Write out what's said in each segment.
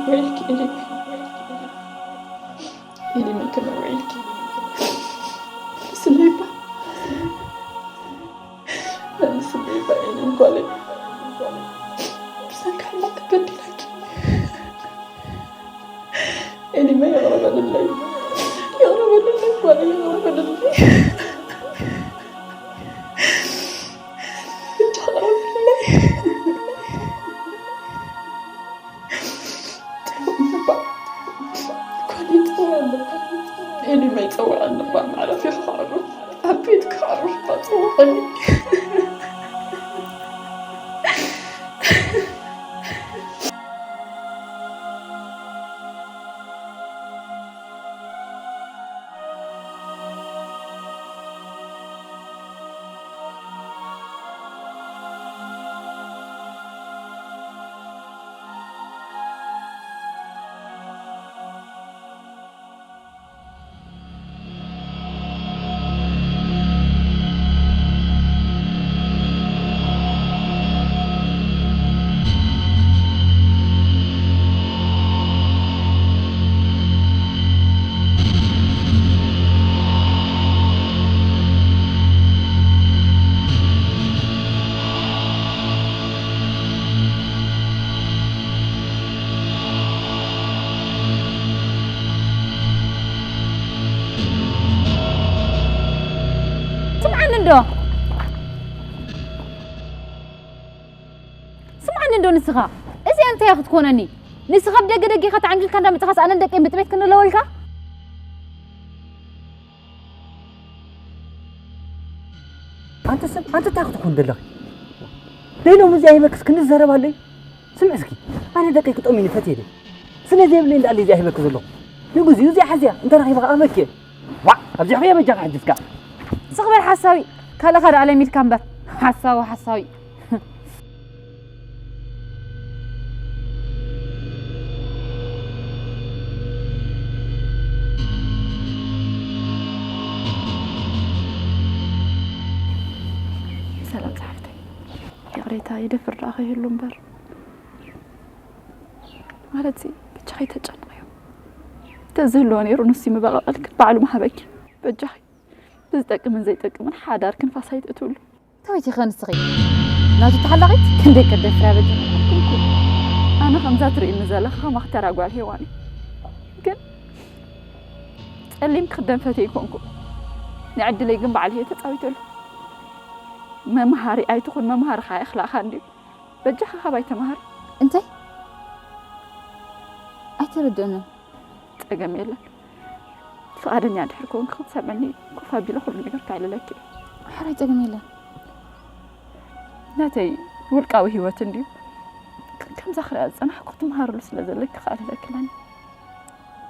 ወይልኪ ኤሊመይ፣ ኤሊመይ ከመይ ውዒልኪ? ስለይባ፣ መልስለይባ ኤሊ ጓለይ፣ ብሰንኪ ሕማቕ ተበዲለኪ። ኤሊመይ ይቕረ በልለይ፣ ይቕረ በልለይ ጓለይ፣ ይቕረ በልለይ። ብቻ ይቕረ በልለይ። ጽቡቕ እባ። ጓለይ ጽውዓኒ እባ። ኤሊመይ ጽውዓኒ እባ። መዕረፊ ክኸዕሩ፣ ኣብ ቤት ክኸዕሩ እባ ጽውዓኒ። ስምዓኒ እንዶ፣ ስምዓኒ እንዶ ንስኻ። እዚኣ እንታይ እያ ክትኮነኒ? ንስኻ ብደገ ደጊኻ ተዓንጊልካ እንዳመጻኻስ ኣነን ደቀይን ብጥሜት ክንለወልካ? ኣንቲ ሰብ፣ ኣንቲ እንታይ ክትኾን ዘለኺ? ደይሎም እዚኣ ሂበክስ ክንዘረብ ኣለይ? ስምዒ እስኪ፣ ኣነ ደቀይ ክጠሙኒ ፈትየ ድየ? ስለ ዘይብለይ እንዳኣለ እዚኣ ሂበኪ ዘለኹ። ንግዚኡ እዚኣ ሓዝያ፣ እንተ ረኺበ ከኣ በኪ። ዋዕ፣ ኣብዚሕኽዮ በጃኻ ሕጂ እስካ። ስቕ በል ሓሳዊ፣ ካልእኻ ደኣ ለሚድካ እምበር። ሓሳዊ፣ ሓሳዊ። ሰላም ዝሓፍተይ፣ ይቕሬታ ይደፍር ደኣ ከይህሉ እምበር፣ ማለትሲ ብቻ ከይተጨንቕዮ። ተዝህልዎ ነይሩ ንሱ ይምበቐቐልክን ባዕሉ ምሃበኪ። በጃኺ ብዝጠቅምን ዘይጠቅምን ሓዳርክን ፋስ ኣይትእትውሉ። ተወይቲ ኸ ንስኺ? ናቱ ተሓላቒት ክንደይ ከደፍርያ በጃ። ኣነ ከምዛ ትርእይኒ ዘለኺ ከማኺ ተራ ጓል ሄዋን እየ። ግን ጸሊም ክኽደን ፈትየ ኣይኮንኩ። ንዕድለይ ግን ባዕለይ እየ ተጻዊተሉ። መምሃሪ ኣይትኹን መምሃሪ ኸኣ የኽላእኻ እንድዩ። በጃኻ ካባይ ተማሃር። እንታይ? ኣይተረድእንን። ጸገም የለን። ፍቓደኛ ድሕር ኮንክ ክትሰምዕኒ ኮፍ ኣቢለ ኩሉ ነገር ካይልለኪ። ሕራይ ጸገም የለን። ናተይ ውልቃዊ ህይወት እንድዩ። ግን ከምዛ ክሪኣ ዝጸናሕኩ ክትመሃርሉ ስለ ዘለኪ ክኣልለኪ ኣለኒ።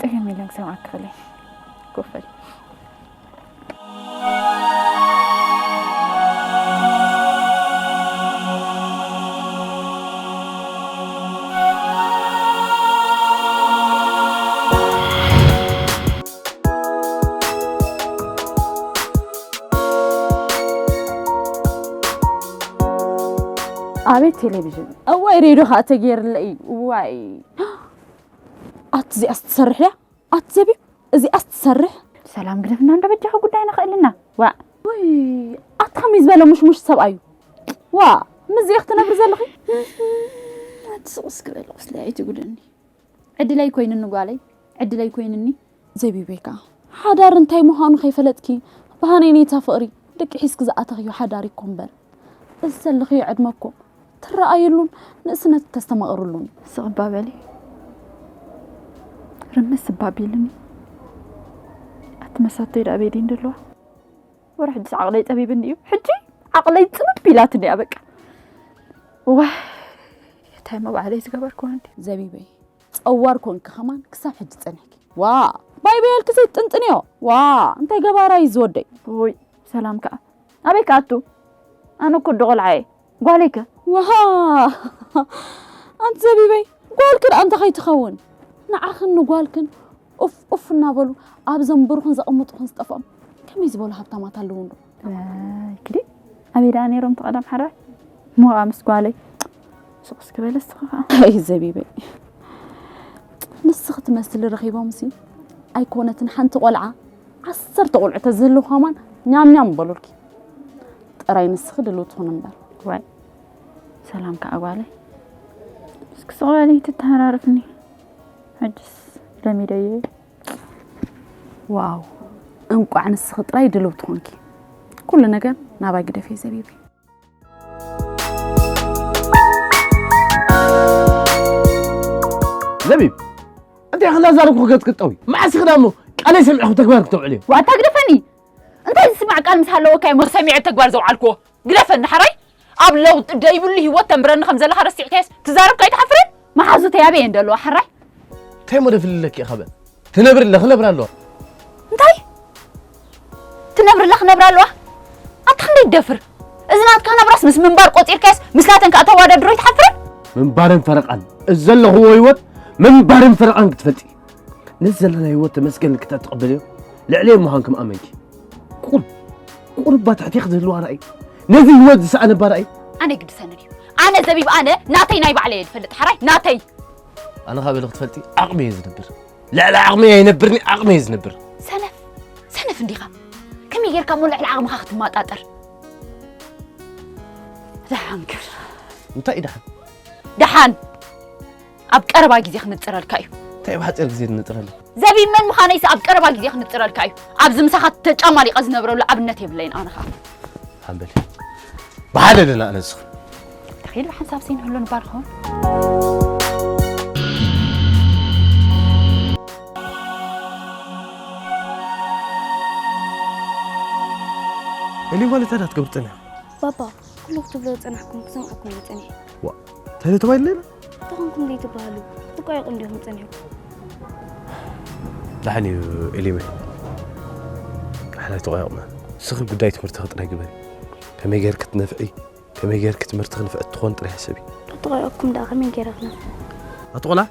ጸገም የለን ክሰምዓኪ ክእል እየ። ኮፍ በሊ። ኣቤት ቴሌቪዥን። እዋይ ሬድዮ ከዓ ተገይርለ እዩ። እዋይ። ኣቲ እዚኣስ ትሰርሕ ድያ? ኣቲ ዘቢብ እዚኣስ ትሰርሕ? ሰላም ግደፍና እንዶ በጃኻ ጉዳይና ክእልና። ዋእ። ውይ፣ ኣቲ ከመይ ዝበለ ሙሽሙሽ ሰብኣዩ። ዋ፣ ምስዚ ክትነብሪ ዘለኺ? ኣቲ ስቕ እስኪ በሊ ቁስለይ ኣይትጉደኒ። ዕድለይ ኮይኑኒ ጓለይ፣ ዕድለይ ኮይኑኒ። ዘቢበይ ከኣ ሓዳር እንታይ ምዃኑ ከይፈለጥኪ ብሃነይነይታ ፍቕሪ ደቂ ሒዝኪ ዝኣተኽዮ ሓዳር እኮ እምበር፣ እዚ ዘለኽዮ ዕድመ እኮ ትረኣይሉን ንእስነት ተስተማቕርሉን። ስቕ እባ በሊ። ርምስ እባ ኣቢልኒ። ኣቲ መሳተይ ደኣ ቤዲ እንደለዋ። ወረ ሕጂስ ዓቕለይ ጠቢብኒ እዩ። ሕጂ ዓቕለይ ጽብብ ኢላትኒ እያ በቃ። ዋይ፣ እንታይ እሞ ባዕለይ ዝገበርክዋ እንዲ። ዘቢበይ፣ ጸዋር ኮንኪ ከማን ክሳብ ሕጂ ጸኒሕኪ። ዋ፣ ባይ በያልኪ ዘይትጥንጥንዮ። ዋ፣ እንታይ ገባራ እዩ ዝወደይ። ኦይ፣ ሰላም ከኣ። ኣበይ ክኣቱ? ኣነ እኮ ኣዶ ቆልዓ እየ። ጓለይ ከ? ዋሃ፣ ኣንቲ ዘቢበይ፣ ጓልኪ ደኣ እንታይ ከይትኸውን? ንዓኽን ንጓልክን ኡፍ ኡፍ እናበሉ ኣብ ዘንብሩኽን ዘቐምጡኽን ዝጠፍኦም ከመይ ዝበሉ ሃብታማት ኣለዉ እንዶ? ኣይ፣ ክዲ፣ ኣበይ ደኣ ነይሮም እቲ ቀዳም ሓራይ? እሞ ከኣ ምስ ጓለይ። ስቕ እስኪ በሊ እስኺ ከኣ። ኣይ ዘቢበይ፣ ንስኺ ትመስሊ ረኺቦምሲ ኣይኮነትን ሓንቲ ቆልዓ ዓሰርተ ቆልዑ ተዝህልው ከማን ኛም ኛም በሉልኪ። ጥራይ ንስኺ ድልው ትኹን እምበር። ዋይ ሰላም ከዓ ጓለይ። እስኪ ስቕ በሊ ትተሃራርፍኒ። ሕጅስ ለሚደዮ። ዋው እንቋዕ ንስኺ ጥራይ ድልው ትኾንኪ። ኩሉ ነገር ናባይ ግደፊ ዘቢበይ። ዘቢብ እንታይ ከላዛረብኩ ገጽ ክጠዊ መዓስ ክዳሞ ቃለይ ሰሚዕኹም ተግባር ክተውዕልዮ። ዋታ ግደፈኒ። እንታይ ዝስማዕ ቃል ምስ ሃለወካ እሞ ሰሚዐ ተግባር ዘውዓልክዎ። ግደፈኒ ሓራይ። ኣብ ለውጢ ደይብሉ ህይወት ተንብረኒ ከም ዘለኻ ረሲዕካዮስ ትዛረብ ካይትሓፍርን? መሓዙተይ ኣበይ እየን ዘለዋ ሓራይ? እንታይ እሞ ደፍልለኪ ኢኻ በል ትነብሪ ኣለኺ ክነብራ ኣለዋ። እንታይ ትነብሪ ኣለኺ ክነብራ ኣለዋ? ኣታ ክንደይ ትደፍር? እዚ ናትካ ናብራስ ምስ ምንባር ቆጺርካዮስ ምስላተን ከኣ ተዋዳድሮ ኣይትሓፍርን? ምንባርን ፈረቓን እዚ ዘለኽዎ ህይወት ምንባርን ፈረቓን ክትፈልጢ ነዚ ዘለና ህይወት ተመስገን ኢልኪ ተትቕበልዮ ልዕለየ ምዃንኪ ምኣመንኪ። ቁል ቁል እባ ትሕቴኺ ዝህልዋ ራእይ ነዚ ህይወት ዝሰኣነ እባ ራእይ ኣነ ግድሰኒ ድዩ ኣነ ዘቢብ ኣነ ናተይ ናይ ባዕለይ እየ ዝፈልጥ ሓራይ ናተይ ኣነ ካብ ኢለ ክትፈልጢ ዓቕሚ እየ ዝነብር ልዕሊ ዓቕሚ ኣይነብርኒ ዓቕሚ እየ ዝነብር ሰነፍ ሰነፍ እንዲኻ ከመይ ጌርካ እሞ ልዕሊ ዓቕምኻ ክትመጣጠር ደሓን ክብል እንታይ እዩ ደሓን ደሓን ኣብ ቀረባ ግዜ ክነጽረልካ እዩ። እንታይ ብሓጺር ግዜ ንጽረሉ? ዘቢብ መን ምዃነይስ ኣብ ቀረባ ግዜ ክነጽረልካ እዩ። ኣብዚ ምሳኻ ተጫማሊቐ ዝነብረሉ ኣብነት የብለይን ኣነ ኸኣ። ሓንበል ብሓደ ደና ኣነስኹ ተኺሉ ሓንሳብ ሲንህሎ ንባር ኸውን እሊ ማለት ኣዳት ገብርጥና ባባ ኩሉ ክትብሎ ዝጸናሕኩም ክሰምዓኩም እየ ጸኒሐ። ዋ፣ እንታይ ተባሂሉ ነይሩ? እንታይ ኮንኩም ዘይትበሃሉ? ትቋየቑ እንዲኹም ጸኒሕኩም። ደሓን እዩ ኤሊመ። ንሕና ኣይተቋየቕና። ንስኺ ጉዳይ ትምህርትኺ ጥራይ ግበሪ። ከመይ ጌርኪ ክትነፍዒ፣ ከመይ ጌርኪ ትምህርትኺ ንፍዕቲ ትኾኒ ጥራይ ሕሰቢ። ኣይተቋየቕኩም ደኣ ከመይ ጌረ ክነፍዕ? ኣቲ ቆልዓ፣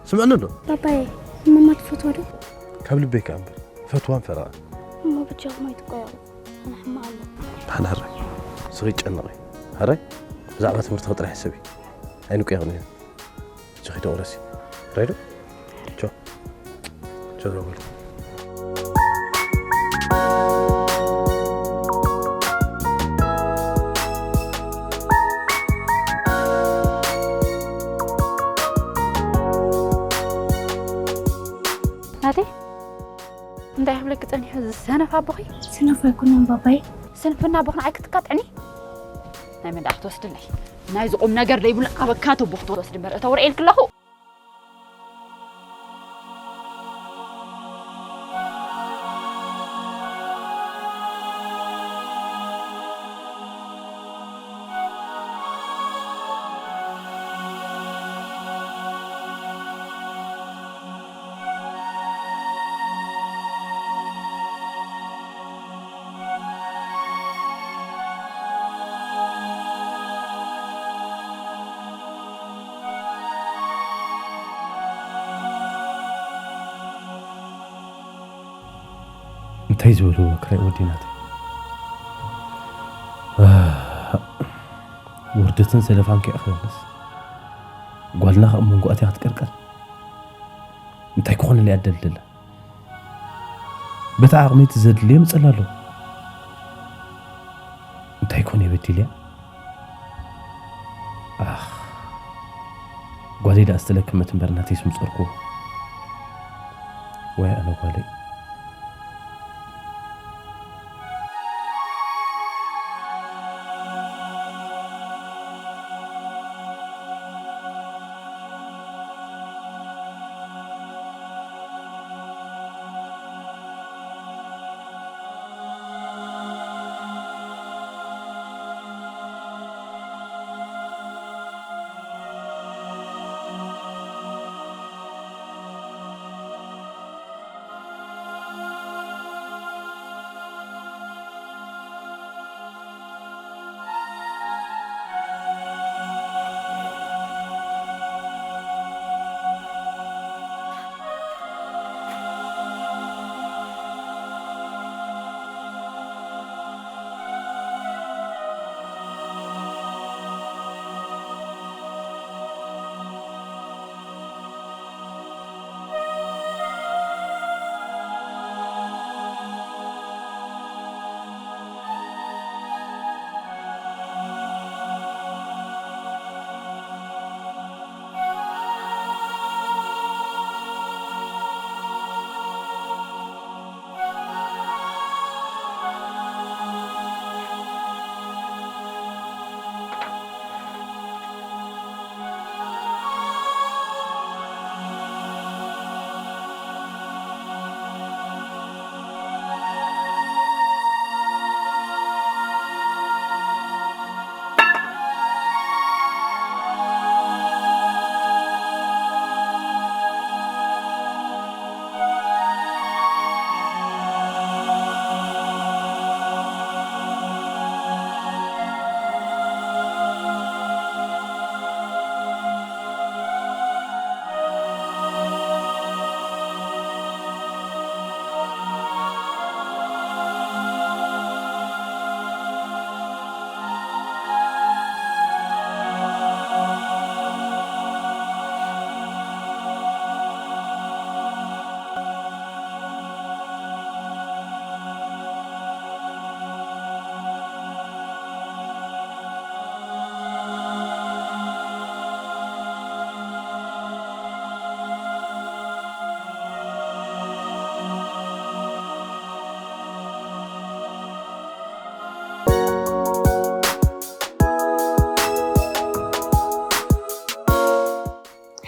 ስምዕኒ ኣሎ። ባባየ፣ ንመማ ትፈትዋ ዶ? ካብ ልበይ ከኣ እምበር፣ እፈትዋን ፈረቓን። እሞ በጃኹም ኣይትቋየቑ። ኣነ ሕማቕ ኣለኹ። ደሓን ሕራይ። ንስኺ ኣይትጨነቒ። ሕራይ? ብዛዕባ ትምህርትኺ ጥራይ ሕሰቢ። ኣይንቋየቕን ኢና። ኣጆኺ ዶ ቁረሲ። ሕራይ ዶ? ቻው። ቻው ዶ በሉ። ናተይ እንታይ ክብለኪ ጸኒሑ እዚ ሰነፍ ኣቦኺ? ሰነፍ ኣይኮነን ባባይ። ስንፍና ኣቦኺ ንዓይ ክትካትዕኒ? ናይ መን ደኣ ክትወስድለይ? ናይዚ ቁም ነገር ዘይብሉ ኣበካ ተቦ ክትወስድ እምበር እተው ርኤልኪ ኣለኹ። እንታይ ዝበልዎ ክራይ ወዲ ናተይ ውርደትን ዘለፋን ከይኣኽለንስ ጓልና ካብ መንጎ ኣትያ ክትቀርቀር እንታይ ክኾነለይ ኣደልድላ በቲ ዓቕመይ እቲ ዘድልዮ የምፅእላ ኣለኹ እንታይ ኮነ በዲልያ ኣኽ ጓለይ ደኣ ዝተለከመት እምበር ናተይስ ምፀርኩዎ ዋይ ኣነ ጓለይ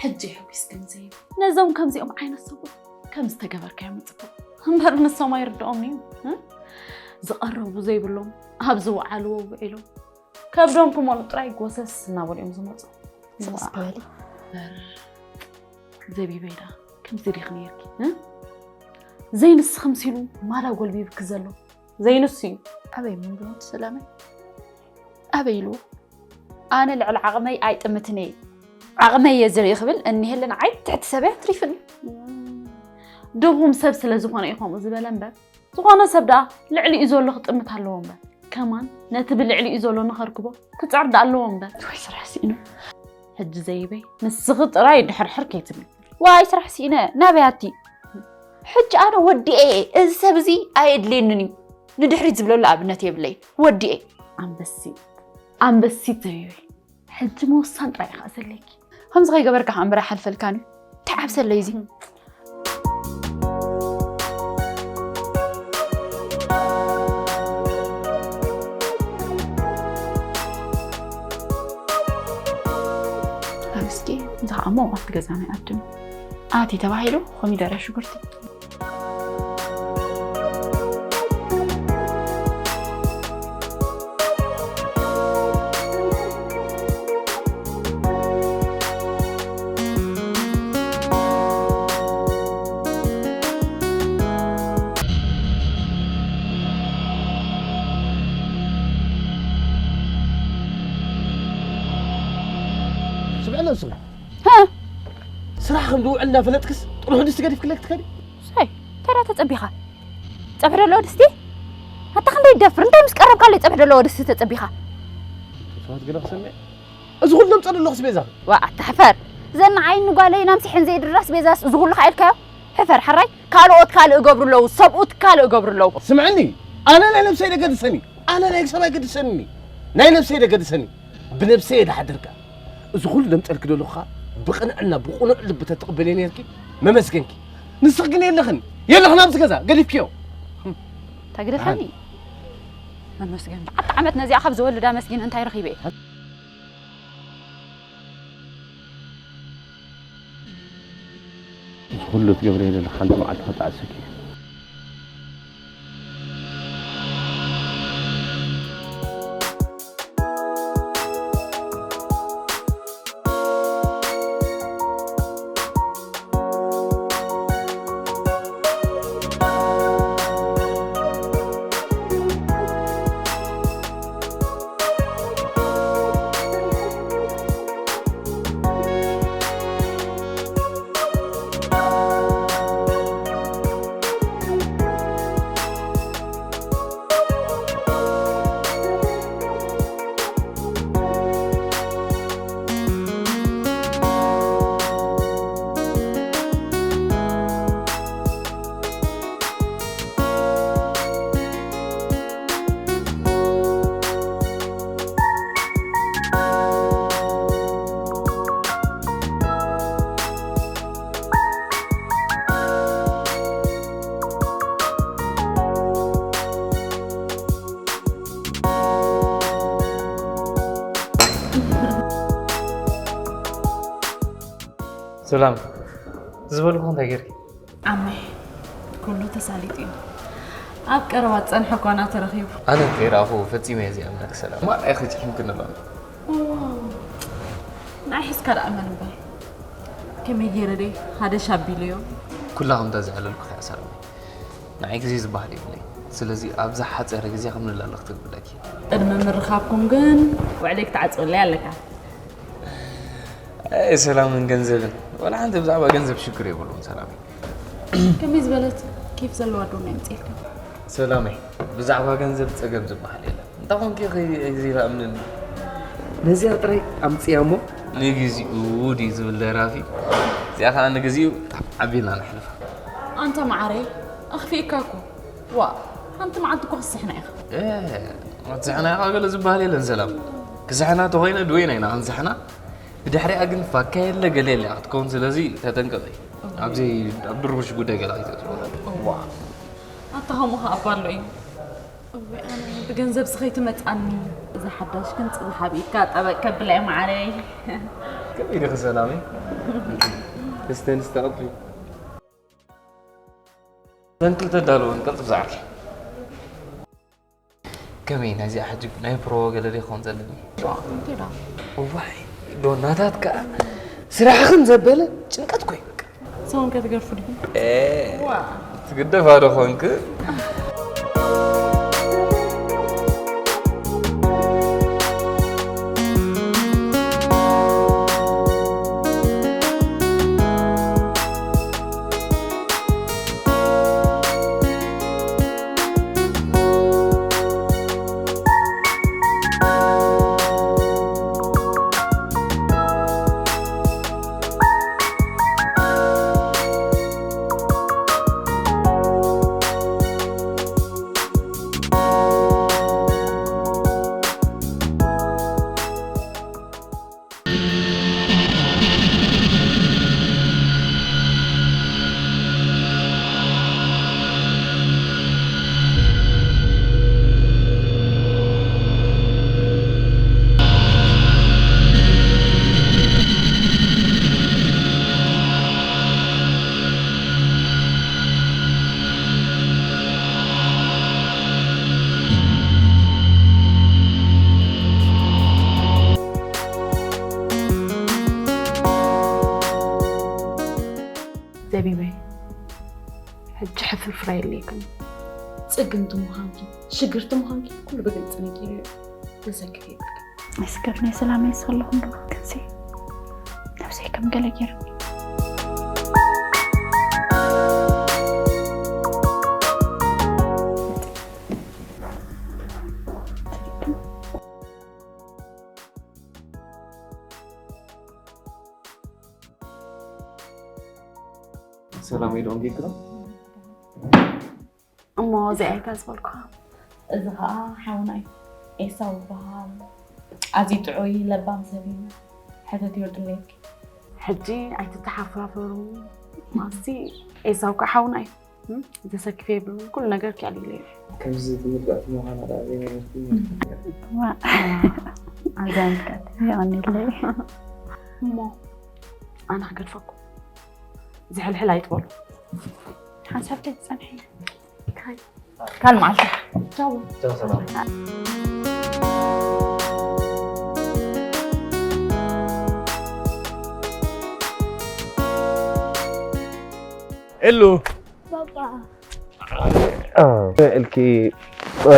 ሕጂ የሐጒስክኒ ዘይብል። ነዞም ከምዚኦም ዓይነት ሰባት ከም ዝተገበርካዮም ይጽቡቕ። እምበር ንሶም ኣይርድኦም እዩ። እ? ዝቐረቡ ዘይብሎም፣ ኣብ ዝወዓልዎ ውዒሎም፣ ከብዶም ክመሉ ጥራይ ጎሰስ እናበሉ እዮም ዝመጹ። ስቕስ በሊ። እምበር ዘቢበይ ደኣ ከምዚ ዲኺ ነይርኪ? እ? ዘይንስኺ ምሲሉ ማላ ጎልቢብኪ ዘሎ ዘይንሱ እዩ። ኣበይ ምንድነው ሰላመይ? ኣበይ ኢሉ? ኣነ ልዕሊ ዓቕመይ ኣይጥምትን እየ። ዓቕመይ እየ ዝርኢ ክብል እኒሀለ ንዓይ ትሕቲ ሰብ እያ ትሪፍኒ። ድኹም ሰብ ስለ ዝኾነ እዩ ከምኡ ዝበለ እምበር፣ ዝኾነ ሰብ ደኣ ልዕሊኡ ዘሎ ክጥምት ኣለዎ እምበር፣ ከማን ነቲ ብልዕሊኡ ዘሎ ንኸርክቦ ክጽዕር ደኣ ኣለዎ እምበር። ወይ ስራሕ ስኢኑ። ሕጂ ዘይበይ ንስኺ ጥራይ ድሕርሕር ከይትብሊ። ዋይ ስራሕ ስኢነ ናበይ ኣቲ? ሕጂ ኣነ ወዲኤ እየ። እዚ ሰብ እዚ ኣየድልየንን እዩ። ንድሕሪት ዝብለሉ ኣብነት የብለይ። ወዲኤ። ኣንበሲት፣ ኣንበሲት ዘቢበይ። ሕጂ ምውሳን ጥራይ ኢኻ ዘለኪ። ከምዚ ከይገበርካ ከኣ እምበር ኣይሓልፈልካን እዩ። ተዓብሰለይ እዚ። እስኪ እዚ ከኣ እሞ ኣብቲ ገዛ ናይ ኣድም ኣቲ ተባሂሉ ኮሚደረ ሽጉርቲ። ስምዕና ንስኺ። ሃ? ስራሕ ከም ዝውዕል እናፈለጥክስ ጥርሑ ድስቲ ገዲፍክለይ ክትከዲ? ሳይ፣ ተራ ተጸቢኻ። ጸብሒ ዘለዎ ድስቲ? ኣታ ክንደይ ይደፍር? እንታይ ምስ ቀረብካለይ ጸብሒ ዘለዎ ድስቲ ተጸቢኻ? ሰባት ገለ ክሰምዕ። እዚ ኩሉ ለምጸ ዘለኹስ ቤዛ። ዋ፣ ኣታ ሕፈር። ዘን ዓይኒ ጓለይ ናምሲሐን ዘይድራስ ቤዛስ እዚ ኩሉ ከኣ ኢልካዮ? ሕፈር ሕራይ። ካልኦት ካልእ እገብሩ ኣለዉ፣ ሰብኡት ካልእ እገብሩ ኣለዉ። ስምዕኒ፣ ኣነ ናይ ነብሰይ ደገድሰኒ፣ ኣነ ናይ ሰብ ኣይገድሰኒ። ናይ ነብሰይ ደገድሰኒ። ብነብሰይ እየ ድሓድር ከኣ። እዚ ኩሉ ለምጸልኪ ዘለኹ ከኣ ብቕንዕና፣ ብቕኑዕ ልቢ ተትቕበልዮ ነርኪ፣ መመስገንኪ። ንስኺ ግን የለኽን፣ የለኽን ኣብዚ ገዛ፣ ገዲፍክዮ። ተግደፈኒ። መመስገን። ዓመት ነዚኣ ካብ ዝወልድ ኣመስጊነ እንታይ ረኺበ እየ? እዚ ኩሉ ትገብርዮ ዘለኺ ሓንቲ መዓልቲ ክጠዕሰኪ እዩ። ሰላም፣ ዝበልኩ እንታይ ጌርኪ? ዓመይ፣ ኩሉ ተሳሊጡ እዩ። ኣብ ቀረባ ዝጸንሐ ኳና ተረኺቡ። ኣነ ከይረኣኹ ፈጺመ እየ ዘይኣምነኪ ሰላም። ማርኣይ ክጭሕምክኒ ኣሎ። ዋው፣ ንዓይ ሒዝካ ደኣ እመን እምበር። ከመይ ገይረ ደይ ሓደ ሻቢለዮ? ኩላ ከምታ ዘዕለልኩ እያ ሰላም። ንዓይ ግዜ ዝበሃል የብለይ። ስለዚ ኣብ ዝሓጸረ ግዜ ከም ንላለኽ ትግብለኪ። ቅድሚ ምርኻብኩም ግን ውዕለይ ክትዓጽወለይ ኣለካ። ኣይ ሰላምን ገንዘብን፣ ዋላ ሓንቲ ብዛዕባ ገንዘብ ሽግር የብሉን ሰላመይ። ከመይ ዝበለት ኬፍ ዘለዋ ዶ ናይ ምጽኢልካ? ሰላመይ፣ ብዛዕባ ገንዘብ ጸገም ዝበሃል የለን። እንታይ ኮንኪ ኢኺ ግዜ ትኣምንኒ? ነዚኣ ጥራይ ኣምጽያ እሞ። ንግዚኡ ድዩ ዝብል ደራፊ? እዚኣ ኸኣ ንግዚኡ ዓቢልና ነሕልፋ። ኣንታ መዓረይ፣ ኣኽፊእካ እኮ። ዋ፣ ሓንቲ መዓልቲ እኮ ክስሕና ኢኻ። እ፣ ክትስሕና ኢኻ ገለ ዝበሃል የለን ሰላም። ክስሕና ተኾይነ ድወይና ኢና ክንስሕና። ብድሕሪኣ ግን ፋካ የለ ገለ የለ ክትከውን፣ ስለዚ ተጠንቀቂ። ኣብዚ ኣብ ድርቡሽ ጉዳይ ገለ ኣይተእትዎ። ዋ፣ ኣታ ከምኡ ኸኣ እባ ኣሎ እዩ። እወ፣ ኣነ ብገንዘብ ስኸይ ትመጻኒ። እዛ ሓዳሽ ግን ጽባሕ ኣብ ኢድካ ጠበቅ ከብላ እየ መዓረይ። ከመይ ዲኺ ሰላመይ? እስተ ንስተ ቀጥሪ። ዘንክል ተዳለወን ቀልጥፍ ዝዓርኪ። ከመይ ናዚኣ ሕጂ ናይ ፕሮ ገለ ዶ ይኸውን ዘለኒ? ዋ፣ ዶ ናታት ከኣ ስራሕኽን ዘበለ ጭንቀት ኮይ በቃ። ሰውን ከትገርፉ ድዩ? ትግደፋ ዶ ኾንክ? ዘቢበይ፣ ሕጂ ሕፍርፍራ የድልየክን። ጽግምቲ ምዃንኪ፣ ሽግርቲ ምዃንኪ ኩሉ ብግልጺ ነጊሩ እዩ። ዘሰክፍ የብልክን። እስከ ብናይ ሰላመይ ዝሰለኹ እንዶ ክንሲ ነብሰይ ከም ገለ ገይሩ። ሰላም ኢዶም ጌግሮም። እሞ እዚኣ እያ ዝበልኩኻ። እዚ ኸኣ ሓውና እዩ፣ ኤሳው ይበሃል። ኣዝዩ ጥዑይ ለባም ሰብ እዩ። ሕተትዮ ድሌኪ። ሕጂ ኣይትተሓፋፈሩ። ማሲ ኤሳው ከኣ ሓውና እዩ። እም? ዘሰክፍ የብሉን። ኩሉ ነገር ክኣልይለ እዩ። ከምዚ ትምልቀት ምዃና ደኣ ዘይነበርኩ። ዋ። ኣዛ ምልቀት። የቐንየለይ። እሞ ኣነ ክገድፈኩም። ዝሕልሕል ኣይትበሉ። ሓንሳብ ተዝጸንሐ። ካል መዓልቲ። ቻው። ቻው፣ ሰላም። ኤሉ። ባባ። አ፣ ኤልኪ፣ አ፣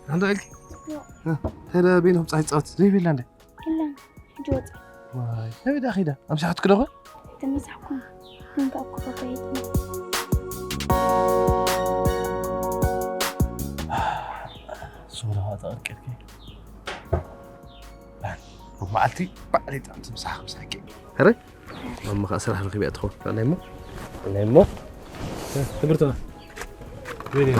ሓንቶ ኤልኪ? ዮ። አ፣ ሄደ ቤንኹም ፀሓይ ትፃወት ዘይብላ እንደ? የለን፣ ሕጂ ወፂ። ዋይ፣ ናበይ ደኣ ኸይዳ? ኣምሲሓትኪ ዶ ኾን? ተመሳሕኩም። ምን ካብ ክፈታ ይጥም። ሶራ ተቐርቂርኪ። መዓልቲ ባዕለይ ጥዕምቲ ምሳሕ ምሳሕ ኬክ። ኧረ? ማማ ኸኣ ስራሕ ረኺባ እያ ትኸውን። ናይሞ? ናይሞ? ክብርትዋ። ወይኔ።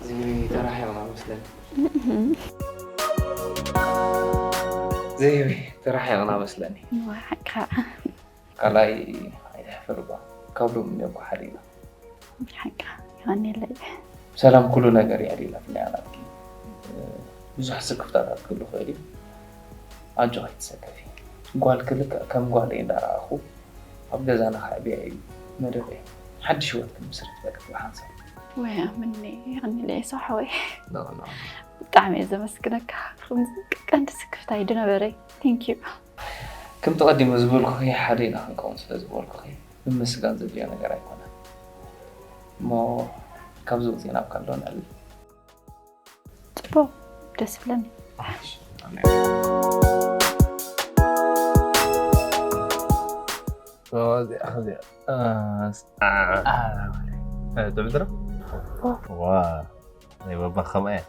እዚ ተራሒቕና መስለኒ። ዘይቢ ተራሒቕና መስለኒ። እዋ፣ ሓቅኻ። ካልኣይ ኣይተሕፍር እባ። ካብ ሎሚ እኒኦ እኮ ሓዲና። ሓቅኻ። የቐንየለይ። ሰላም ኩሉ ነገር እያ ኢላትና እያ ናትኪ። ብዙሕ ስክፍታታት ክህሉ ይኽእል እዩ። ኣጆኺ ኣይትሰከፊ። ጓልኪ ልክዕ ከም ጓለይ እንዳረኣኹ ኣብ ገዛና ከዕብያ እዩ መደበይ። ሓድሽ ህይወት ክንምስርት በቃ ብሓንሳብ። ወይ ኣምኒ፣ የቐንየለይ ኤሳው ሓወይ። ኖ፣ ኖ። ብጣዕሚ እየ ዘመስግነካ። ከምዚ ቀንዲ ስክፍታይ ድነበረይ። Thank you። ከምቲ ቀዲመ ዝበልኩኺ ሓደ ኢና ክንከውን ስለ ዝበልኩኺ ምምስጋን ዘድልዮ ነገር ኣይኮነን። እሞ ካብዚ ወፂና ኣብ ካልእ ነዕልል። ጽቡቕ፣ ደስ ይብለኒ። እሺ፣ ኣሜን። እዚኣ፣ እዚኣ፣ እ፣ እ፣ ትብል ዶ? ዋ፣ ናይ ባባ ከምኣ እያ።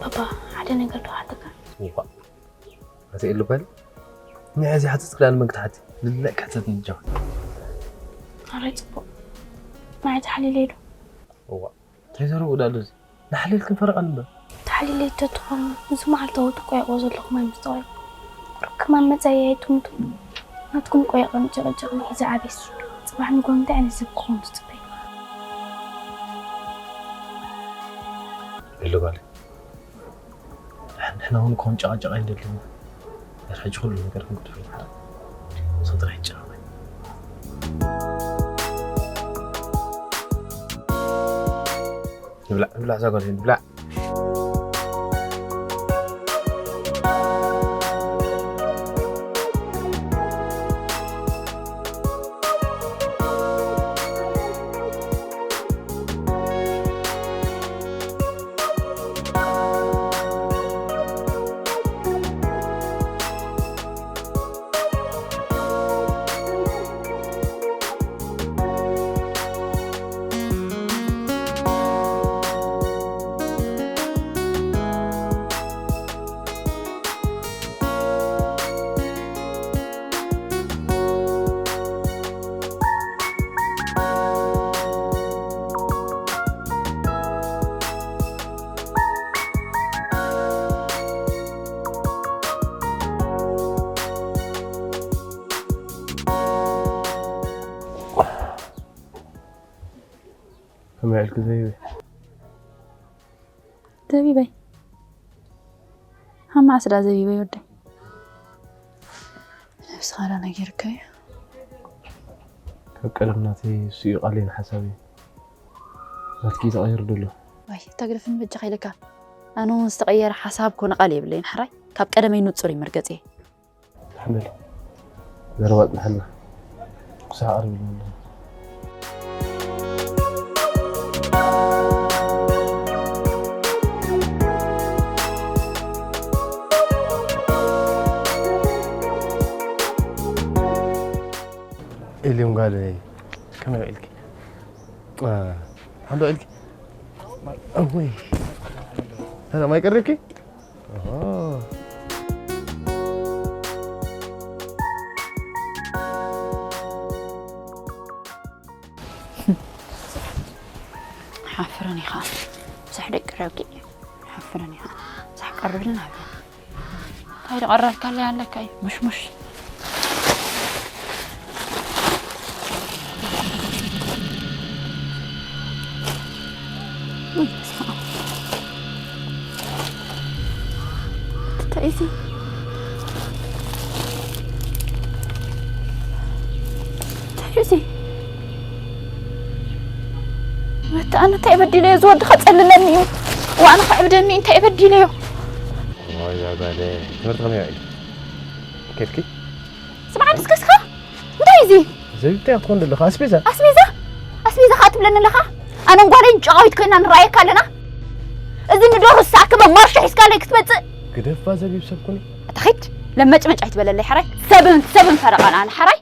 ባባ፣ ሓደ ነገር ዶ ክሓተካ? እዋ። ኣቲ ኤሉ በል። ንዕዚ ሓተት ክላል መግታሕቲ። ልለቅ ሕተት ንጃ። ኣረ ጽቡቕ። ማይ ተሓሊለ ዶ? እዋ። እንታይ ዘረቡ ዳሉ እዚ? ንሓሊል ክንፈረቓ ንበር። ተሓሊለ ተትኾን፣ እዚ መዓልታዊ ጥቆ ያቆ ዘለኹም ኣይምስተዋል። ክማን መጻኢ ኣይትምቱ። ናትኩም ቆይቕን ጭቕጭቕን ሒዘ ዓብየስ። ጽባሕ ንግሆ እንታይ ዓይነት ሰብ ክኾን ትጽበዩ? ሄሎ ጓለይ፣ ንሕና እውን ከምኡ ጨቓጨቕ ኣይንደልን ኢና። ሕጂ ኩሉ ነገር ክንገድፎ ኢና። ንሱ ጥራይ ይጨነቕ። ንብላዕ ንብላዕ እዛ ጓለይ ንብላዕ። ከመይ ኢልኪ ዘይበይ? ዘቢበይ ሃማ ስዳ ዘቢበይ ወደይ ነብስኻ ዳ ነጊርካዮ ካብ ቀደም ናተይ እሱ እዩ ቃለይን ሓሳበይን። ናትኪ ተቐይሩ ደሎ። ዋይ ተግርፍን በጃ ከይልካ ኣነ እውን ዝተቐየረ ሓሳብ ኮነ ቃል የብለይን። ሕራይ ካብ ቀደመይ ንጹር እዩ መርገጺ። ተሕመል ዘረባ ጽንሐልና ክሳዕ ቀሪቡ ኣለና። ኤልዮም ጓለይ ከመይ ውዒልኪ? ሓንዶ ኢልኪ እወይ ሰላም ኣይቀሪብኪ? ሓፍረን ኢኻ ብዙሕ ደቂ ረጊ ሓፍረን ኢኻ ብዙሕ ቀርብልና ኣሎ እንታይ ዝቐረብካለይ ኣለካ እዩ ሙሽሙሽ እንታይ እዚ እንታይ እዚ ኣነ እንታይ በዲለዮ ዝወዲ ከፀልለኒ እዩ ዋነ ከዕብደኒ እንታይ በዲለዮ ወይ ዛጓለ ትምህርቲ ከመይ ውዒሉ? ከድኪ? ስምዓኒ እስከ እስኻ እንታይ እዚ ዘቢብ እንታይ ክትኾን ዘለኻ ኣስቤዛ? ኣስቤዛ ኣስቤዛ ከዓ ትብለኒ ኣለኻ ኣነን ጓለይን ጨቓዊት ኮይና ንረኣየካ ኣለና እዚ ንደሩ ዝሰኣከበ ማርሾ ሒዝካለይ ክትመፅእ ግደፋ ዘቢብ ሰብ ኩኒ ኣታ ኺድ ለመጭመጭ ኣይትበለለይ ሓራይ ሰብን ሰብን ፈረቓና ኣነ ሓራይ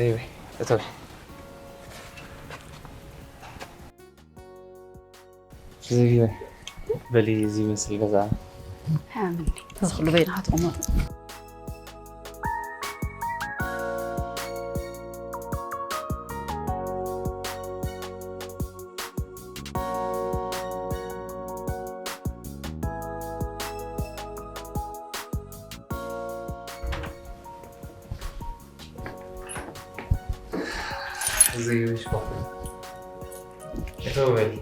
እተዊ። ዝግበ በሊ፣ እዚ ይመስል ገዛ። ሓምኒ እዚ ኩሉ በይንኻ ትቕመጥ። እዚ ይሽኮ። እተው በል።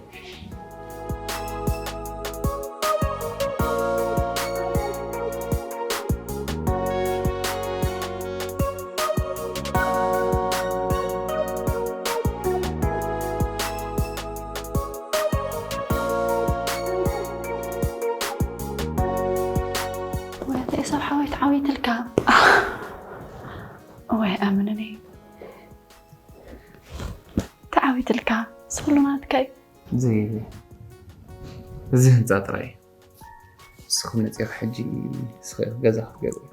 ወያተ ኤሳው ሓወይ ተዓዊትልካ። እዋይ ኣምንኒ። ተዓዊትልካ። ስኹሉ ናትካ እዩ። ዘይብለ። እዚ ህንፃ ጥራይ እዩ። ንስኹም መፂኹ ሕጂ ንስኺ ገዛ ክትገዝኢ።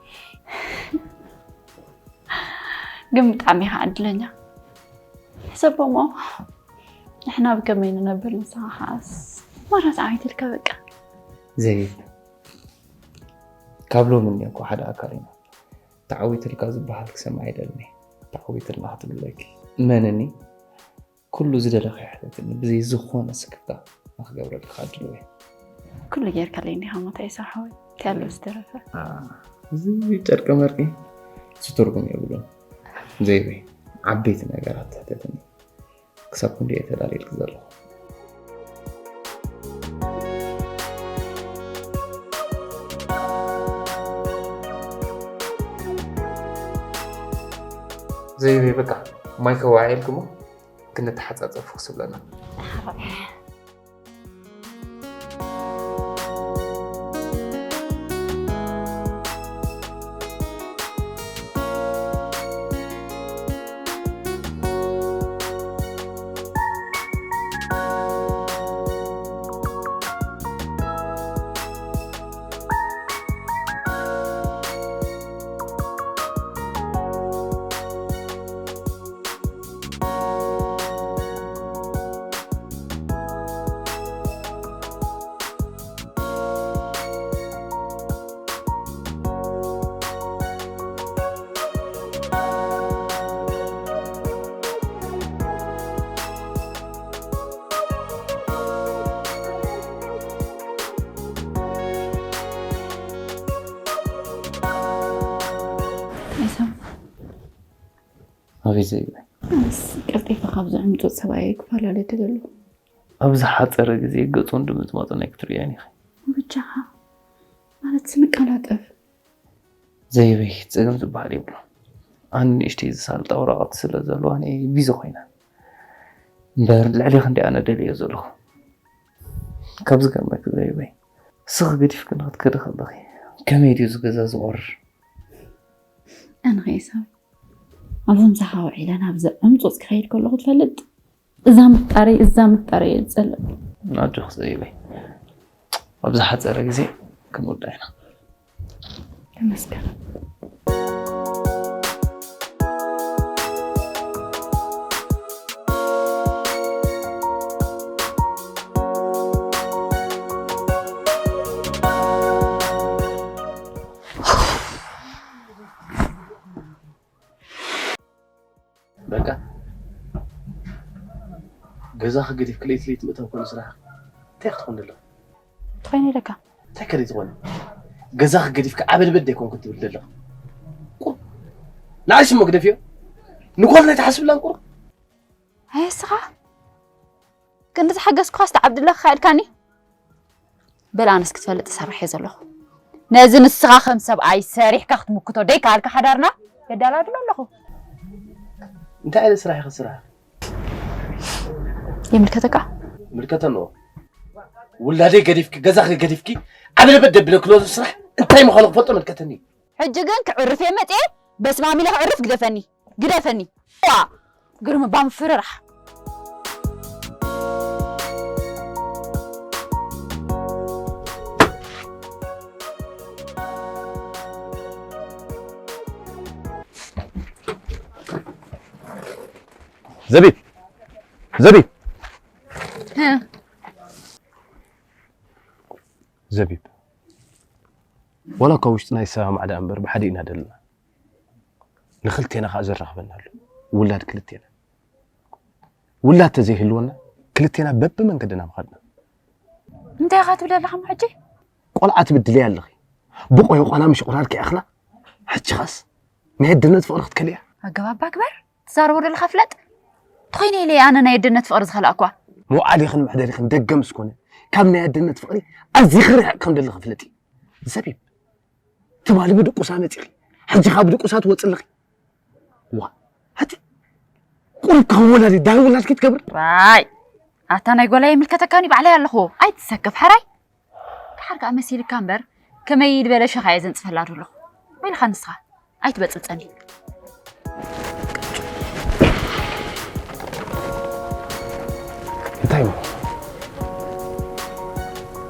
ግን ብጣዕሚ ኢኻ ዕድለኛ። ሕሰቦሞ ንሕና ብከመይ ንነብር ንስኻ ከዓስ ማራ ተዓዊትልካ በቃ። ዘይብለ። ካብ ሎሚ እኒኦ እኮ ሓደ ኣካል ኢና። ተዓዊትልካ ዝበሃል ክሰምዕ ኣይደልን እየ። ተዓዊትልና ክትብለኪ። እመንኒ፣ ኩሉ ዝደለኽዮ ሕተትኒ፣ ብዘይ ዝኾነ ስክፍታ ንኽገብረልካ ድልው እየ። ኩሉ ጌርካለይ እንዲኻ ሞታይ ሰሓወይ፣ እንታይ ኣሎ ዝተረፈ? ኣ፣ እዚ ጨርቂ መርቂ እዚ ትርጉም የብሉን። ዘይበይ፣ ዓበይቲ ነገራት ትሕተትኒ። ክሳብ ክንደይ እየ ተዳልየልኪ ዘለኹ። ዘይበይ፣ በቃ ማይ ከዋዕየልኪ እሞ ክንተሓጻጸፍ ክስብለና። ኣቤት ዘይብለ። ኣነስ ቀልጢፈ ካብዚ ዕምፁፅ ሰብኣየይ ክፈላለ ደለኹ። ኣብ ዝሓፀረ ግዜ ገፁ እንድምፅማፁ ናይ ክትርእያን ኢኺ። ብቻኻ ማለት ስንቀላጠፍ። ዘይበይ፣ ፀገም ዝበሃል የብሉን። ኣነ ንእሽተይ ዝሳልጣ ወረቐት ስለ ዘለዋ እየ ቢዚ ኮይነ። እምበር ልዕሊ ክንደይ ኣነ ደልዮ ዘለኹ። ካብ ዝገርመኪ ዘይበይ፣ ስኺ ገዲፍኪ ንኽትከዲ ከለኺ ከመይ ድዩ እዚ ገዛ ዝቑርር? ኣነ ኸ ኤሳው፣ ኣብዞም ዝሓ ውዒለ ናብዚ ዕምፁፅ ክኸይድ ከለኹ ትፈልጥ? እዛ ምፍጣረይ፣ እዛ ምፍጣረይ እየ ዝጸልእ። ኣጆኺ ዘይበይ፣ ኣብ ዝሓጸረ ግዜ ክንውዳእ ኢና። ተመስገን። በቃ፣ ገዛኺ ገዲፍኪ ለይቲ ለይቲ ምእታው ኮነ ስራሕ፣ እንታይ ክትኾን ደለኺ? ትኾይነ ኢለካ። እንታይ ከ ዘይትኾኒ? ገዛኺ ገዲፍኪ ዓበድበድ ኣይኮንኩን ትብል ደለኺ። ቁር-፣ ንዓይሲ እሞ ግደፍዮ። ንጓል ናይ ትሓስብላን ቁር-፣ ኣየ እስኻ? ክንዲ ዝሓገዝኩኻስ ትዓብድለካ ኢልካኒ? በል ኣነስ ክትፈልጥ እሰርሕ እየ ዘለኹ። ነዚ ንስኻ ከም ሰብኣይ ሰሪሕካ ክትምክቶ ደይከኣልካ ሓዳርና የዳላድሎ ኣለኹ። እንታይ ዓይነት ስራሕ ኢኺ ትስርሒ? ይምልከተካ? ምልከት ኣለዎ። ውላደይ ገዲፍኪ፣ ገዛኺ ገዲፍኪ፣ ዓበደበድ ደብለ ክሎ ስራሕ እንታይ ምዃኑ ክፈልጦ መልከተኒ። ሕጂ ግን ክዕርፍ እየ መፅየ፣ በስማም ኢለ ክዕርፍ ግደፈኒ፣ ግደፈኒ። ዋ! ግርም እባ ምፍርራሕ። ዘቢብ፣ ዘቢብ፣ እ። ዘቢብ፣ ዋላ እኳ ውሽጥና ይሰማማዕ ደኣ እምበር፣ ብሓደ ኢና ዘለና። ንክልቴና ከዓ ዘራኽበና ኣሎ። ውላድ ክልቴና። ውላድ ተዘይህልወና፣ ክልቴና በብመንገድና ምኻድና። እንታይ ኢኻ ትብል ዘለኻ እሞ ሕጂ? ቆልዓ ትብድልያ ኣለኺ። ብቆይ ቆላ ምሽ ቆላል ከይኣኽላ፣ ሕጂ ኸስ ናይ ኣደነት ፍቕሪ ክትከልያ። ኣገባባ ግበር። ትዛረቦ ዘለኻ ፍለጥ። ተኾይነ ኢለ ኣነ ናይ ኣደነት ፍቕሪ ዝኸላእኳ። መውዓሊኽን መሕደሪኽን ደገ ምስ ኮነ፣ ካብ ናይ ኣደነት ፍቕሪ ኣዚኺ ርሕቕ ከም ዘለኺ ፍለጢ። ዘቢብ፣ ትማሊ ብድቁሳ መጺኺ፣ ሕጂ ካብ ድቁሳ ትወጺ ኣለኺ። ዋ፣ ኣቲ ቁሩብ ከም ወላዲ፣ ዳይ ወላድ ክትገብር። ዋይ፣ ኣታ ናይ ጓላ ይምልከተካኒ ባዕለይ ኣለኹ። ኣይትሰከፍ ሓራይ። ደሓር ከኣ መሲልካ እምበር፣ ከመይ ዝበለ ሸኻ እየ ዘንጽፈላ ዘለኹ። ወይልኻ ንስኻ፣ ኣይትበጽብጸኒ። እንታይ እሞ?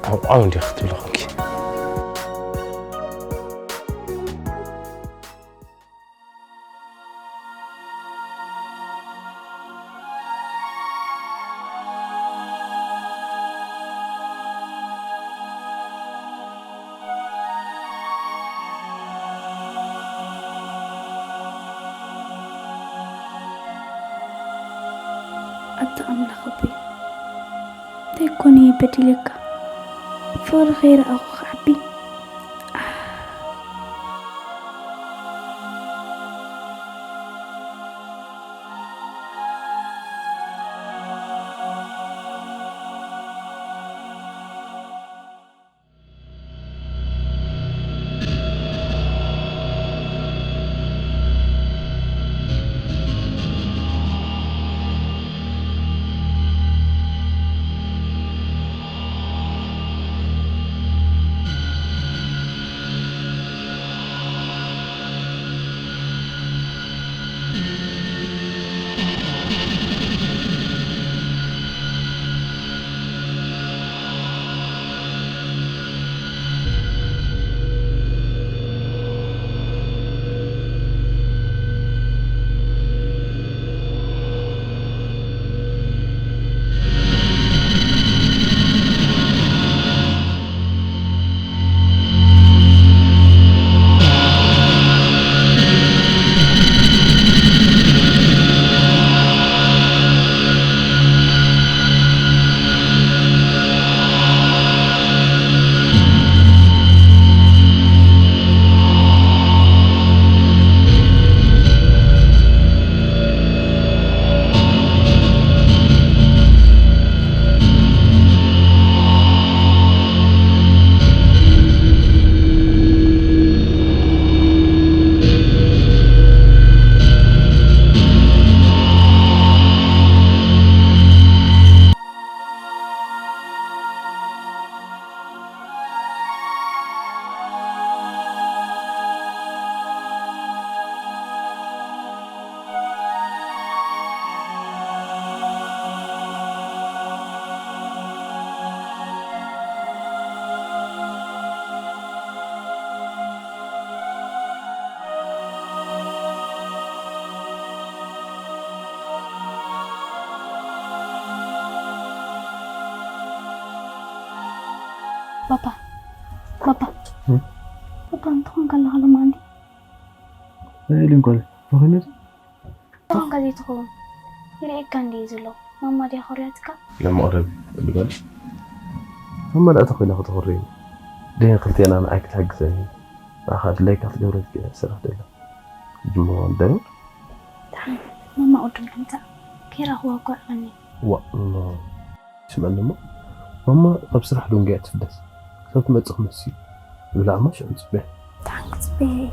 ዓው ዓው እንዲኻ ክትብሊ ኾንኪ። ኣታ ኣምላኽ ኣቦይ፣ እንታይ ኮን እየ በዲለካ? ፍቕሪ ከይረኣኹ ክዓቢ። ባባ፣ ባባ፣ እም? ባባ፣ እንታይ ኾንካ ኣለኻ ሎማዓንቲ? እንታይ ኢሉ እንኳን? ብኸመይ? እንታይ ኾንካ ዘይትኸውን? ይርእየካ እንድየ ዘሎ። ማማ ድያ ኮርያትካ? ለመቕረብ ልበል። መመላእታ ኮይና ከተኹርየኒ። ድየ ክልቴና ንዓይ ክትሕግዘኒ። ንዓኻ ድላይካ ክትገብረልካ እየ ዝሰርሕ ደለ። ጅሞ እንዳዮ? ደሓን፣ ማማ ቅድም ትምጻእ ከይረኽባ እኮ ኣዕቐኒ። ዋእ፣ እሞ ስምዐኒ እሞ፣ ማማ ካብ ስራሕ ደንጉያ ትፍደስ። ክሳብ ትመጽእ ክመሲ። ብላዕማ ሽዑ ንጽበያ። ደሓን ክጽበያ እየ።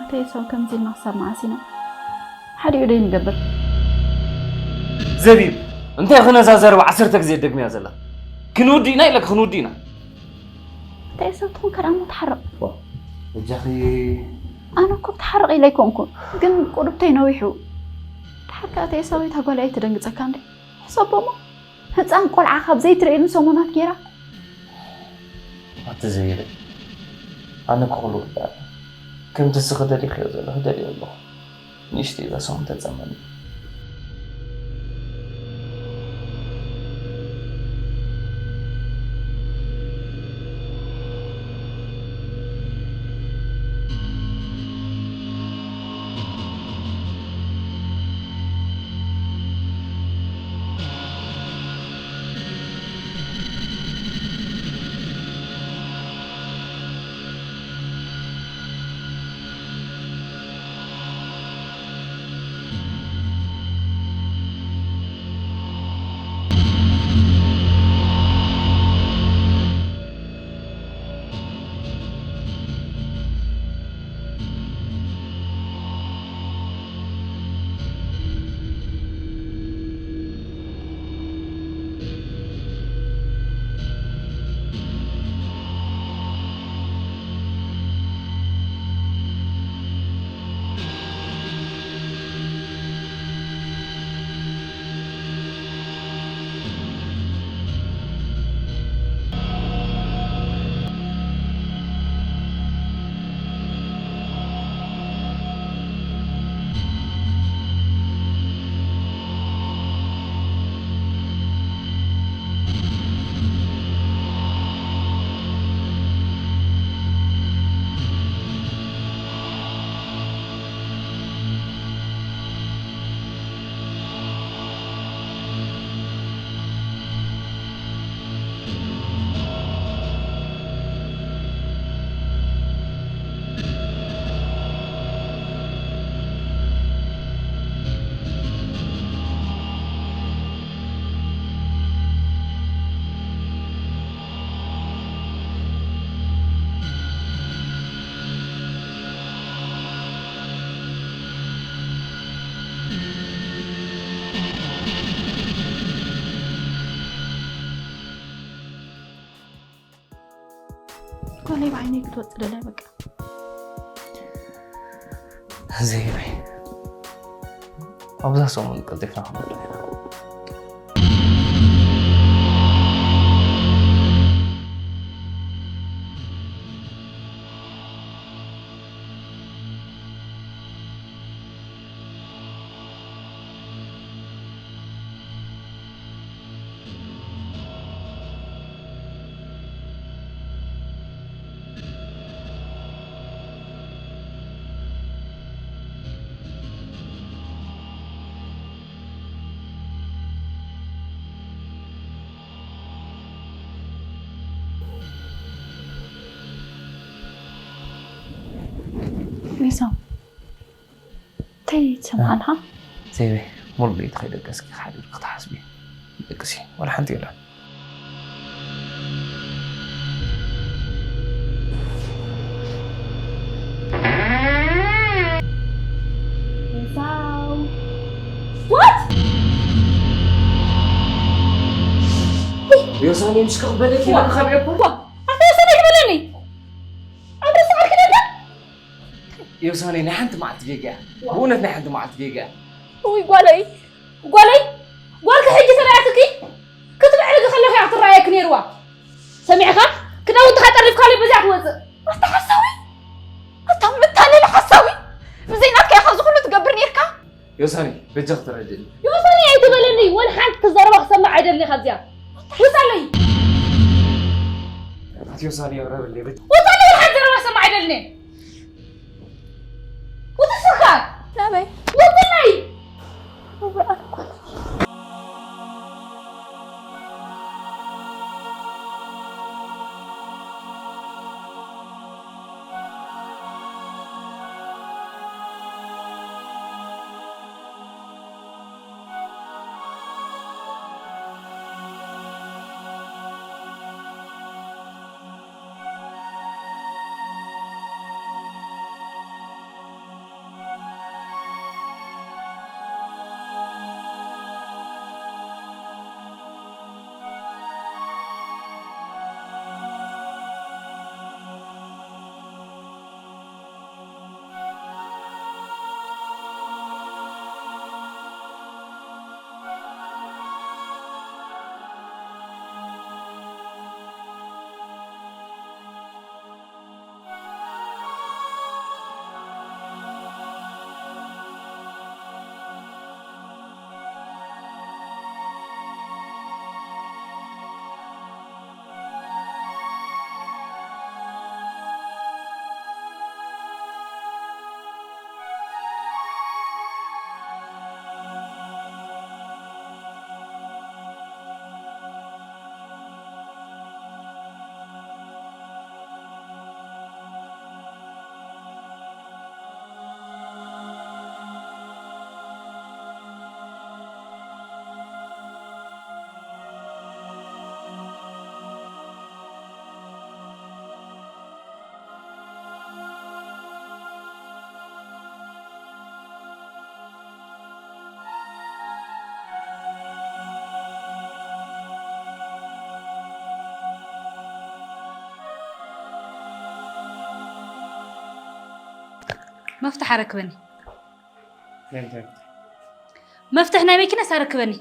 ኣታ ኤሳው፣ ከምዚ ኢልና ክሳብ መዓስ ኢና ሓዲኡ ደይ ንገብር? ዘቢብ፣ እንታይ ኢኺ ነዛ ዘረባ ዓሰርተ ግዜ ትደግምያ ዘላ? ክንውዲ ኢና ኢለኪ፣ ክንውዲ ኢና። ኣታ ኤሳው፣ ትኹን ከደኣ እሞ ተሓረቕ። በጃኺ። ኣነ እኮ ብተሓረቕ ኢለ ኣይኮንኩን፣ ግን ቁርብተይ ነዊሑ። ድሓር ከኣ ኣታ ኤሳው፣ እታ ጓል ኣይትደንግጸካ እንዴ? ሕሰቦ እሞ፣ ህጻን ቆልዓ ካብ ዘይትርእየሉ ሰሙናት ጌራ። ኣቲ ዘይበይ፣ ኣነ ክኹሉ ወዳ ከምቲ ስኺ ደሊኽዮ ዘለኺ ደልዮ ኣለኹ። ንእሽተይ እዛ ሰሙን ተጸመኒ። ጓለይ ብዓይነይ ክትወፅእ ደላይ በቃ። ዘይበይ፣ ኣብዛ ሰሙን ቀልጢፍና ክንወዳ ኢና። ሊሳ፣ እንታይ ትሰምዓልካ? ዘይበይ፣ ሙሉእ ለይቲ ከይደቀስኪ ሓዲርኪ ክትሓስቢ። ደቅሲ ዋላ ሓንቲ የለን። ኤሳው። What? ዮሳኔ፣ ምስ ክቕበለኪ ኢለ ካብ ኤርፖርት። ዋ፣ ኣታ ዮሳኔ ኣይትበለኒ። ኣብ ርእሲ ዓርኪ ነበር። ዮሳኔ፣ ናይ ሓንቲ መዓልቲ ጌጋ እያ። ብእውነት ናይ ሓንቲ መዓልቲ ጌጋ እያ። ውይ ጓለይ፣ ጓለይ፣ ጓልኪ ሕጂ ተላያትኪ ክትምዕርጊ ከለኺ እያ ክትረኣየኪ ነይርዋ። ሰሚዕኻ? ክዳውንትኻ ጠሪፍካለይ በዚኣ ትወፅእ። ኣታ ሓሳዊ! ኣታ መታለሊ ሓሳዊ! ብዘይ ናትካ ኢኻ እዚ ኩሉ ትገብር ነይርካ? ዮሳኔ፣ በጃኺ ተረድእኒ። ዮሳኔ ኣይትበለኒ፣ ወላ ሓንቲ ዘረባ ክሰምዕ ኣይደልን እየ ካብዚኣ። ውፃለይ! ኣቲ ዮሳኔ፣ የቕረብለይ በጃ። ውፃለይ፣ ወላ ሓንቲ ዘረባ ክሰምዕ ኣይደልን እየ። ውፅእ ስኻ! ናበይ? ውፅለይ! መፍትሕ ኣረክበኒ። ናይ ምንታይ መፍትሕ? መፍትሕ ናይ መኪናስ ኣረክበኒ።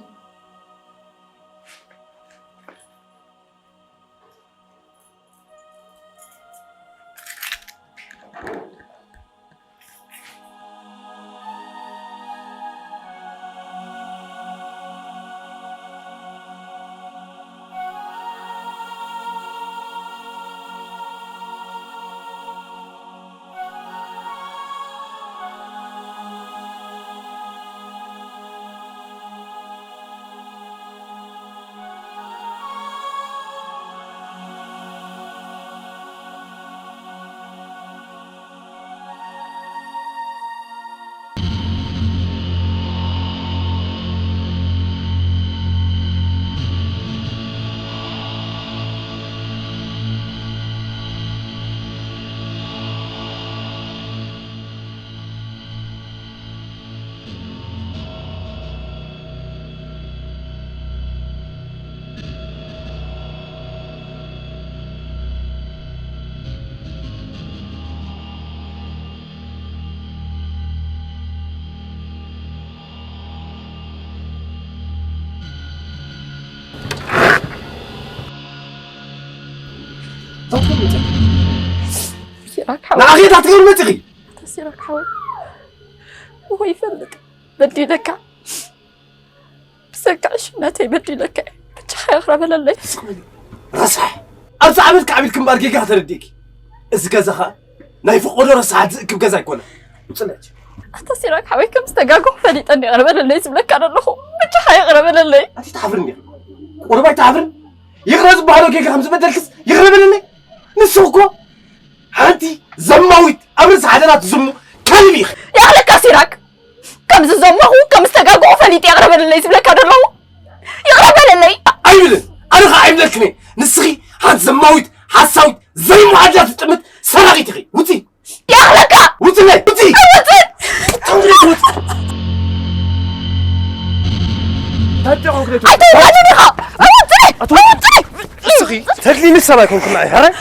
ሲራክ ሓወይ። ንኣኺ እታ ትገብሪ መፂኺ። ኣታ ሲራክ ሓወይ። እወ ይፈልጥ። በዲለካ። ብሰንኪ ዕሽነተይ በዲለካ እየ። ብቻኻ ይቕረ በለለይ። ረሳሕ። ኣብዚ ዓመት ከዓቢልኪ እምበኣር ጌጋ ተረዲእኪ። እዚ ገዛ ኸኣ ናይ ፈቐዶ ረሳሓት ዝእክብ ገዛ ኣይኮነን። ውፅለች። ኣታ ሲራክ ሓወይ ከም ዝተጋገኹ ፈሊጠ እንዲ ይቕረ በለለይ ዝብለካ ዘለኹ። ብቻኻ ይቕረ በለለይ። ኣቲ ትሓፍሪ እንዲኻ። ቁሩብ ኣይትሓፍርን? ይቕረ ዝበሃሎ ጌጋ ከም ዝበደልክስ ይቕረ በለለይ። ንሱ እኮ ሓንቲ ዘማዊት ኣብ ርእሲ ሓደራ ትዝሙ ከልቢ ኢኺ። ያኽለካ ሲራክ። ከም ዝዘመኹ ከም ዝተጋገኹ ፈሊጠ ይቕረ በለለይ ዝብለካ ዘለኹ። ይቕረ በለለይ። ኣይብልን። ኣነ ኸኣ ኣይብለክን እየ። ንስኺ ሓንቲ ዘማዊት ሓሳዊት ዘይመዓዳ ትጥምት ሰራቒት ኢኺ። ውፂ። ያኽለካ። ውፅለይ። ውፂ። ኣይወፅን። ተምሪ ውፅ። ታዲያ ኮንክሪት ኣይትውረድን ኢኻ። ኣይወፅን። ኣይወፅን። እስኺ ተድሊኒ ሰብ ኣይኮንኩም ንዓይ፣ ሕራይ?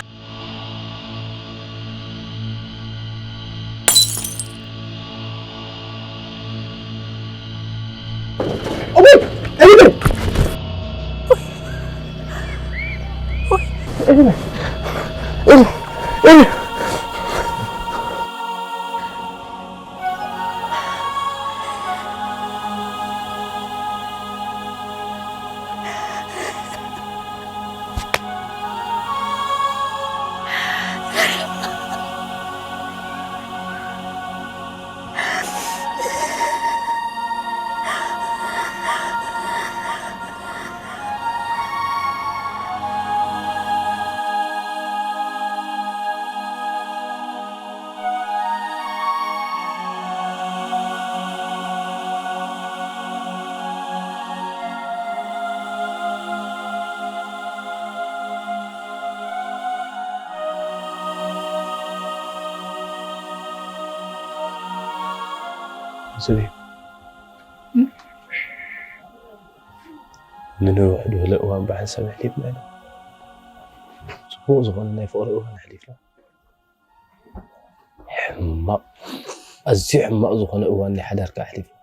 ዝብኢ፣ ንነዊሕ ዝበለ እዋን ብሓንሳብ ኣሕሊፍና ኢና። ጽቡቕ ዝኾነ ናይ ፍቕሪ እዋን ኣሕሊፍና። ሕማቕ፣ ኣዝዩ ሕማቕ ዝኾነ እዋን ናይ ሓዳር ከኣ ኣሕሊፍና።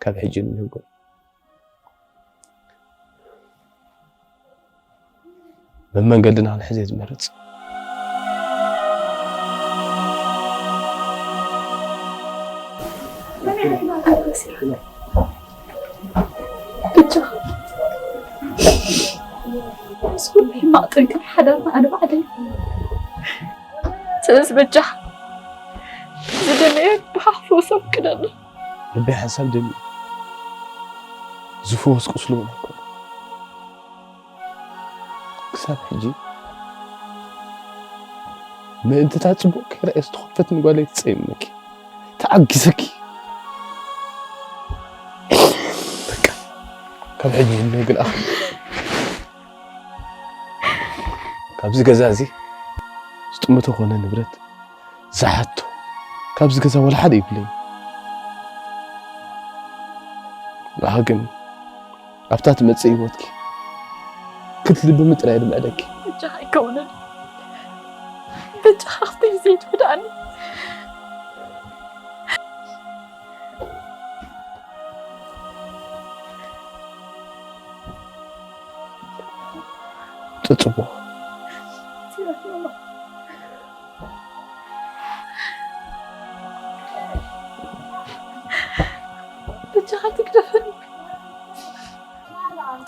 ካብ ሕጂ ንንህጎ መመንገድና ክንሕዝ እየ ዝመርጽ። ብቻ ምስ ኩሉ ሕማቕ ጠንቅን ሓዳርና ኣነ ባዕለይ። ስለዚ በጃኻ ዝደለየ ብሓፍሩ ሰብ ቅደሉ። ልበይ ሓንሳብ ደልዩ ዝፍወስ ቁስሉ እውን ኣይኮነን። ክሳብ ሕጂ ምእንቲ እታ ጽቡቕ ከይረኣየ ዝተኸፈትኒ ጓለይ ትጸይመኪ፣ ተዓጊሰኪ። በቃ ካብ ሕጂ ንግልኣኽ ካብዚ ገዛ እዚ ዝጥምቶ ኮነ ንብረት ዝሓቶ ካብዚ ገዛ ወላ ሓደ ይብለይ። ንዓኺ ግን ኣብታ ትመጽእ ህይወትኪ ክትልብሚ ጥራይ ድምዕደኪ። በጃኻ ኣይከውንን። በጃኻ ክፍተይ ዘይትውድኣኒ። እጽቦ። ብቻኻ ትግደፈኒ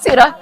ሲራክ።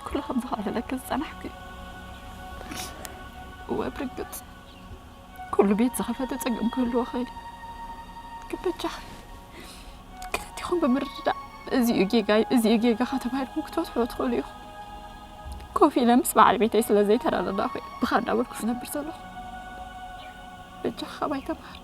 ኩሉ ከም ዝኸለለኪ ዝጸናሕኩ እወ ብርግጽ ኩሉ ቤት ዝኸፈተ ጸገም ክህልዎ ኽእል እዩ። ግን በጃኺ ክልቲኹም ብምርድዳእ እዚኡ ጌጋ እዩ እዚኡ ጌጋኻ ተባሂልኩም ክትበትሕዎ ትኽእሉ ኢኹም። ኮፍ ኢለ ምስ በዓል ቤተይ ስለ ዘይተረዳዳእኹ እየ ብኻ እንዳበልኩ ዝነብር ዘለኹ። በጃኻ ካባይ ተምሃር።